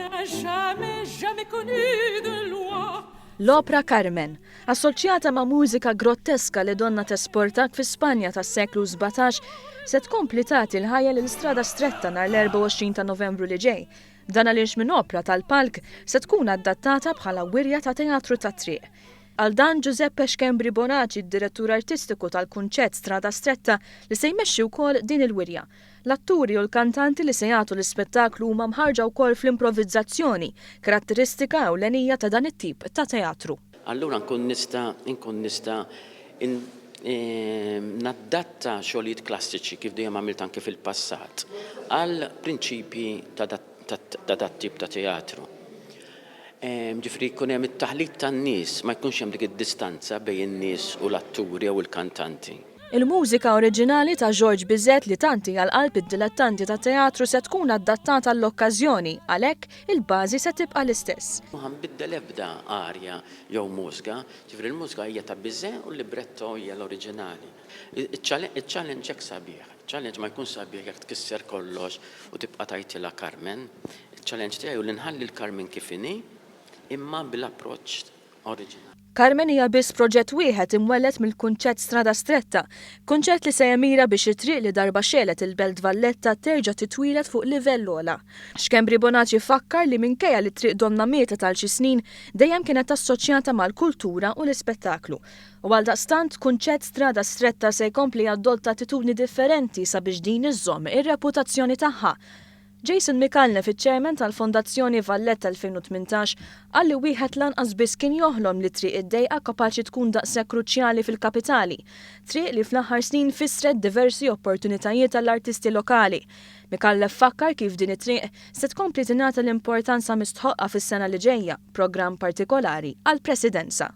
n'a jamais, jamais connu de loi. L-opra Carmen, assoċjata ma' mużika grotteska li donnha tesportak fi Spanja tas-seklu 17, se tkompli tagħti l-ħajja lil Strada Stretta nhar l-24 ta' Novembru li ġej. Dan għaliex minn opra tal-palk se tkun adattata bħala wirja ta' teatru tat-triq. Għal dan Giuseppe Schembri Bonaci, d-direttur artistiku tal-kunċett Strada Stretta, li se jmexxi wkoll din il-wirja. L-atturi u l-kantanti li se jagħtu l-ispettaklu huma mħarrġa wkoll fl-improvizzazzjoni, karatteristika ewlenija ta' dan it-tip ta' teatru. Allura nkun nista' nkun nista' naddatta xogħlijiet klassiċi kif dejjem għamilt anke fil-passat għal prinċipji ta' ta' dat-tip ta' teatru. Ġifieri jkun hemm it-taħlit tan-nies, ma jkunx hemm dik id-distanza bejn in-nies u l-atturi jew il-kantanti. Il-mużika oriġinali ta' Georges Bizet li tant hi għal qalb id-dilettanti tat-teatru se tkun adattata għall-okkażjoni, għalhekk il-bażi se tibqa' l-istess. Mhu ħa nbiddel ebda arja jew mużika, ġifieri l-mużika hija ta' Bizet u l-libretto hija l-oriġinali. Iċ-challenge hekk sabiħ. Challenge ma jkunx sabiħ jekk tkisser kollox u tibqa' tgħidtilha Carmen. Iċ-challenge tiegħi hu li nħalli l-Carmen kif inhi imma bil-approċċ oriġinali. Carmen hija biss proġett wieħed imwelled mill-kunċett Strada Stretta, kunċett li se jemira biex it-triq li darba xegħlet il-Belt Valletta terġa' titwieled fuq livell ogħla. Schembri Bonaci fakkar li minkejja li t-triq donnha mietet għal xi snin, dejjem kienet assoċjata mal-kultura u l-ispettaklu. U għaldaqstant, kunċett Strada Stretta se jkompli jaddotta attitudni differenti sabiex din iżżomm ir-reputazzjoni tagħha. Jason Micallef, iċ-Chairman tal-Fondazzjoni Valletta 2018, qal li wieħed lanqas biss kien joħlom li Triq id-Dejqa kapaċi tkun daqshekk kruċjali fil-kapitali. Triq li fl-aħħar snin fissret diversi opportunitajiet għall-artisti lokali. Micallef fakkar kif din it-triq se tkompli tingħata l-importanza mistħoqqa fis-sena li ġejja, programm partikolari għall-Presidenza.